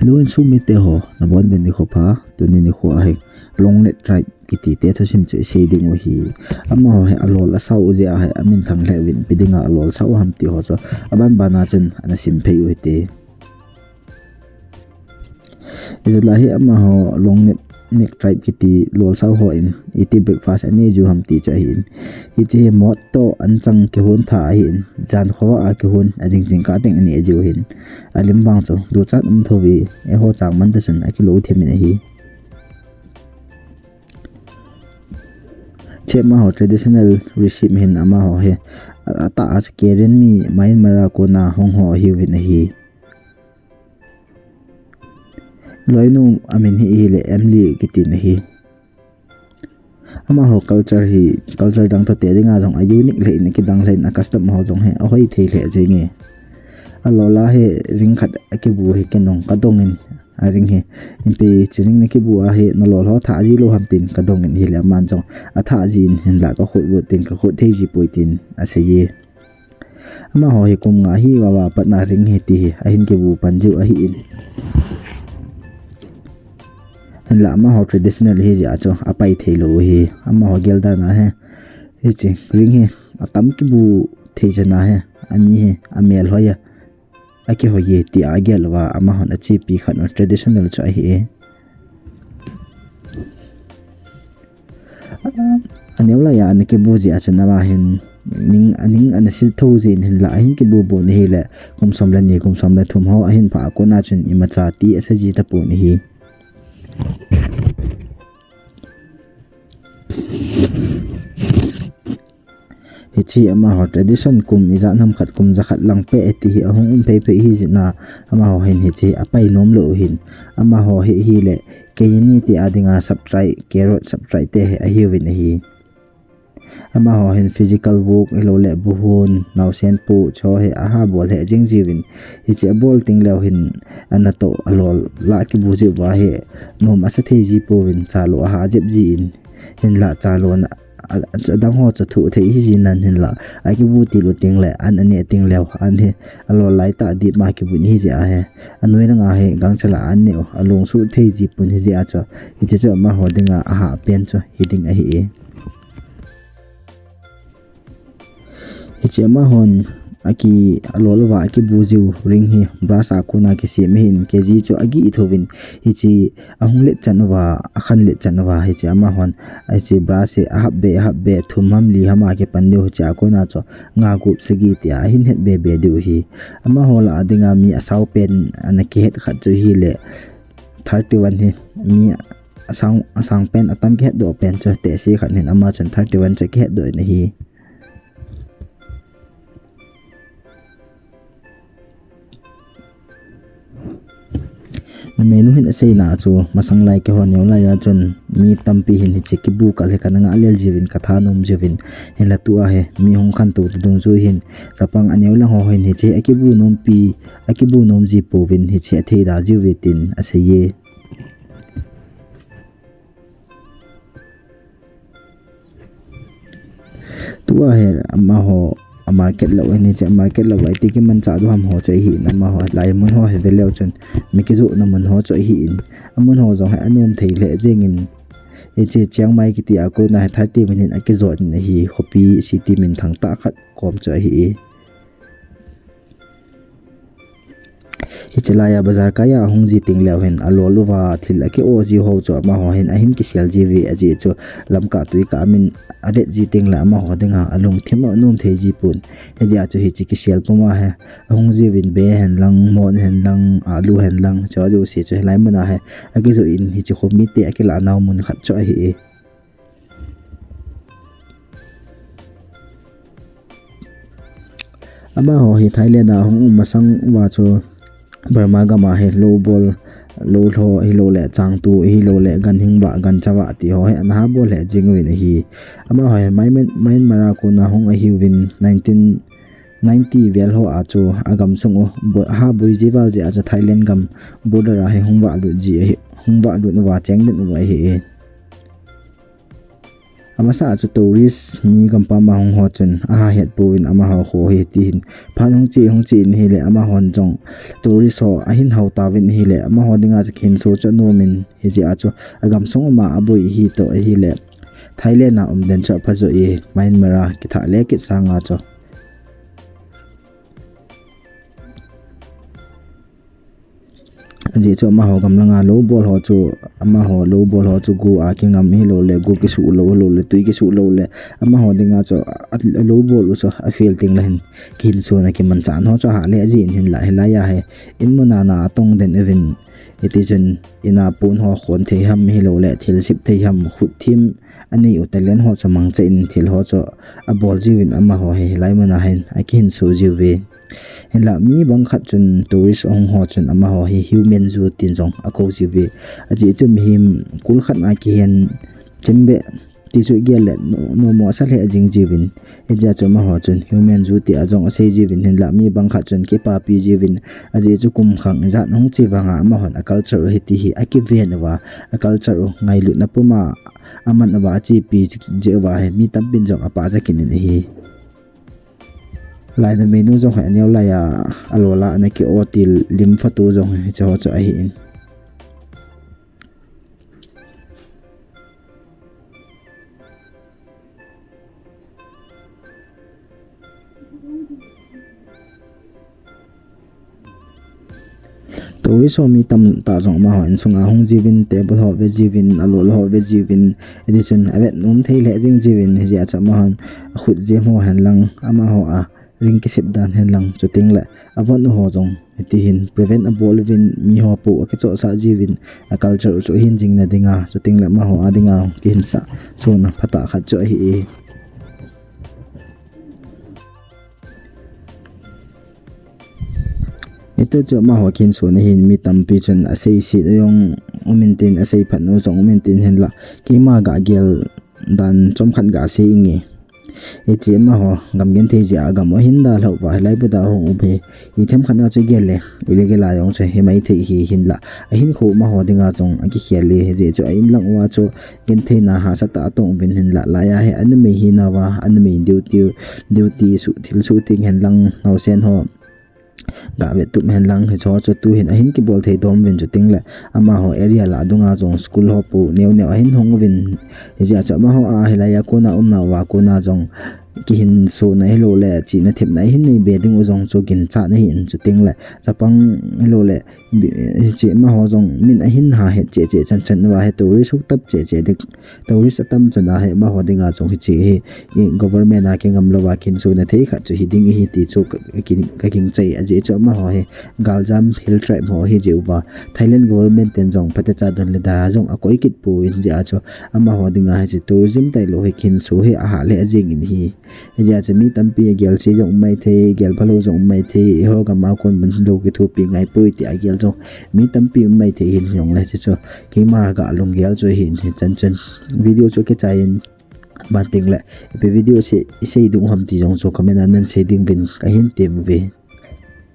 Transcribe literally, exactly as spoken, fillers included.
Hello insung mite ho, nabonchauvin nikho pha. Tuni nikho a hi Longnet tribe kiti te thusim chu isei ding u ahi. Amaho hi alol asao u jeh a hi amin thang lheh uvin, ipi dinga alol sao ham ti ho chu aban ban a chun ana sim phei u hite. Ijeh inem itile hi amaho Longnet, Net tribe kiti lolsao hon iti breakfast anei jiu ham ti chu ahin. Hiche hi mot toh anchang kihon tha ahin, jan khovah a kihon, ajing jingkah teng anei jiu ahin. Alim vang chu duchat um thou ve, eiho chang man ta chun akilou them in ahi. Hiche amaho traditional recipe hin amaho hi a, atah a chu Karen mi Myanmar a kona hung ho ahiuvin ahi. Loinu amin hi ihile Emily kitin ahi. Amaho culture hi, culture dang toh te dinga jong a unique lheh in, akidang lheh in, a custom ho jong hi ahoi thei lheh jenge. Alol a hi ring khat akibu hi ken jong kadong in, a ring hi, ipi hiche ring nakibu a hi nalol ho thah ji lou ham tin kadong in, hile aman jong athah ji in, hinla kakhut uvin tin kakhut thei ji poi tin aseiye. Amaho hi kum nga hi vava patna ring hi ti hi ahin kibu pan jiu ahin. Hinla amaho traditional hi jeh a chu apai thei lou u ahi. Amaho gel dan a hi, hiche ring hi atam kibu thei chan a hi, ami hi amel hoi a, akihoi e tia agel uva amahon achepi khat u traditional chu ahi e. Aneo lai a ana kibu jeh a chun ama hin ning, aning ana se thou jin, hinla ahin kibu bu ahile kum som le ni, kum som le thum ho ahin phah a kona chun imacha ti asa ji tapon ahi. Hiche amaho tradition kum ijat ham khat kum jakhat lang peh ti hi ahung um phei phei ahi jeh a, amaho hin hiche apai nom lou u ahin. Amaho hi, hile keini tia dinga subtract, carrot subtract te hi ahiuvin ahi. Amaho hin physical work, hilou le buhon, naosen pu, chu hi aha bol lheh jing jiuvin. Hiche abol teng leu hin, anatoh alol la kibu jiu va hi nom asa thei ji pouvin, chalou aha jep jin. Hinla chalou na, a, a, adang ho chu thuh thei hi jin nan hinla, akibu til u teng le, an aneh teng leu, an hi alol lai tah dip ma kibu ahi jeh a hi. Anoi langa hi gangchal a an neh u, alung suh thei ji pon ahi jeh a chu, hiche chu amaho dinga ahah pen chu hiding ahi e. Hiche amahon aki, alol uva akibu jiu ring hi brass a kona kisem ahin, KG chu agih thouvin, hiche ahung let chan uva, akhan let chan uva, hiche amahon, hiche brass hi ahap be, ahap be, thum ham li ham a kipan diu, hiche a kona chu nga gup sagi tia ahin het be be diu ahi. Amaho lah a dinga mi asao pen ana kihet khat chu hile thirty-one hi, mi asang, asang pen, atam kihet doh pen chu tehse khat hin ama chun thirty-one chu akihet doh in ahi. Numei nu hin aseina chu masang lai keiho neo lai a chun mi tampi hin hiche kibu kal hi kana ngah lel jiuvin, katha nom jiuvin, hinla tua hi mi hung khantou te dungjui hin chapang aneo lang ho hin hiche akibu nompi, akibu nom ji pouvin hiche athei da jiuve tin aseiye. Tua hi amaho a market lou ahin, hiche a market lou a iti kimanchah diu ham ho chu ahin, amaho lai mun ho hi veleu chun mi kijohna mun ho chu ahin, amun ho jong hi anom thei lheh jengin, hiche Chiang Mai kiti a kona hi thirty min in akijot in ahi, khopi city minthang tah khat kom chu ahi. Hiche laiya bazar kaiya ahung ji teng leu hin alol uva thil aki-o ji ho chu amaho hin ahin kisel jiuve, ajeh chu lamkah tuikah a min avet ji teng le amaho dinga alungthim a anom thei ji pon. Hijeh a chu hiche kisel puma hi ahung jiuvin be hen lang, mot hen lang, alu hen lang, chu ajouse chu hilai muna hi akijoh in hiche khomite akilah nau mun khat chu ahi e. Amaho hi Thailand a hung um masang uva chu Burma gam a hi lou bol, lou lho hilou le changtu hilou le ganhing vah, gancha vah ti ho hi ana ha bol lheh jing uvin ahi. Amaho hi Myan-, Myanmar a kona hung ahiuvin nineteen ninety vel ho a chu agamsung u bo-, aha boi ji val jeh a chu Thailand gam border a hi hung vahlut ji ahi, hung vahlut uva cheng den uva ahi e. Amasa chu tourist mi gampam a hung ho chun aha het pouvin amaho kho hi tihin phat hung chi hung chi in ahile amahon jong tourist ho ahin hou tauvin ahile amaho dinga chu kihinso chu anom in hijeh a chu agamsung um a aboi hi toh ahile Thailand a um den chu aphajo e Myanmar a kithah le kit sanga chu. Ajeh chu amaho gamlanga lou bol ho chu, amaho lou bol ho chu gu a kingam hilou le, gu kisuh lou, hilou le, tui kisuh lou le, amaho dinga chu a, a lou bol u chu a fail teng le hin, kihinso na kimanchah ho chu ahah le ajeh in hinlah hilai a hi, in mun a na atong den uvin, hiti chun, in a pon ho khon thei ham hilou le, thil sip thei ham, khut thim, anei u talent ho chu mangcha in thil ho chu abol jiuvin amaho hi hilai mun a hin akihinso jiuve. Hinlah mi bang khat chun tourist ahung ho chun amaho hi human zoo tin jong akou jiuve. Ajeh chu mihem kul khat na kihen chimbe ti chu igel le no, nomo asa lheh jing jiuvin. Hijeh a chu amaho chun human zoo ti a jong asei jiuvin hinlah mi bang khat chun kipapi jiuvin. Ajeh chu kum khang ijat hung chi vanga amahon a culture u hiti hi akiven uva, a culture u ngailutna puma aman uva achepi jeh uva hi mi tampin jong apah ja kit in ahi. Lainamei nu jong hi aneo lai a, alo la ana ki o til lim photo jong hi hiche ho chu ahi in. Tourist ho mi tamtah jong amaho insunga hung jiuvin, table ho ve jiuvin, alol ho ve jiuvin, hiti chun avet nom thei lheh jing jiuvin, hijeh a chu amahon akhut jem ho hen lang, amaho a ring kisep dan hen lang, chuteng le avon u ho jong hiti hin prevent abol uvin, mi ho pu akichohsah jiuvin, a culture u chu ahin jing na dinga, chuteng le amaho a dinga kihinsah sona phatah khat chu ahi e. Hiti chu amaho kihinso na hin mi tampi chun asei set u jong um intin, asei phat u jong um intin hinlah, keima ga gel dan chomkhat ga sei inge. Hiche amaho gam genthei jeh a gam u ahin dalha uva, hilai bu da hung um hi. Ithemkhat na chu gel le, ilegel a jong chu himai thei hi hinlah. Ahinkho amaho dinga jong akikhel e, hijeh chu a in lang uva chu gentheina hahsa tah atong uvin hinlah, lai a hi anumei hina uva, anumei duty, duty suh, thil suh teng hen lang, naosen ho ga vetup hen lang, hiche ho chu tuhin ahin kibol thei dom uvin chuteng le, amaho area lah dunga jong school ho pu neo neo ahin hung uvin, hijeh a chu amaho a hilai a kona umna uva kona jong kihinso na hilou le, chihna thepna ahin nei be ding u jong chu ginchat ahi in chuteng le, chapang hilou le, bi-, hiche amaho jong min ahin ha het cheh cheh chan chan uva hi tourist hung tam cheh cheh ding, tourist atam chan a hi amaho dinga jong hiche hi, i, government a kingam louva kihinso na thei khat chu hi ding ahi ti chu ka, ka, ka gingchai, ajeh chu amaho hi galjam hill tribe ho ahi jeh uva, Thailand government ten jong phatecha don le da jong akoi kit poi, hijeh a chu amaho dinga hiche tourism tailou hi kihinso hi ahah lheh jeng in ahi. Hijeh a chu mi tampi a gelse jong um maithei, gel phalou jong um maithei, eiho gam a kon bun lou kithopi ngai poi tia gel jong mi tampi um maithei hin jong le hiche chu keima ga lunggel chu ahi in hichan chun video chu kichai in ban teng le ipi video sei, sei ding u ham ti jong chu comment a nan sei ding uvin kahin tem uve.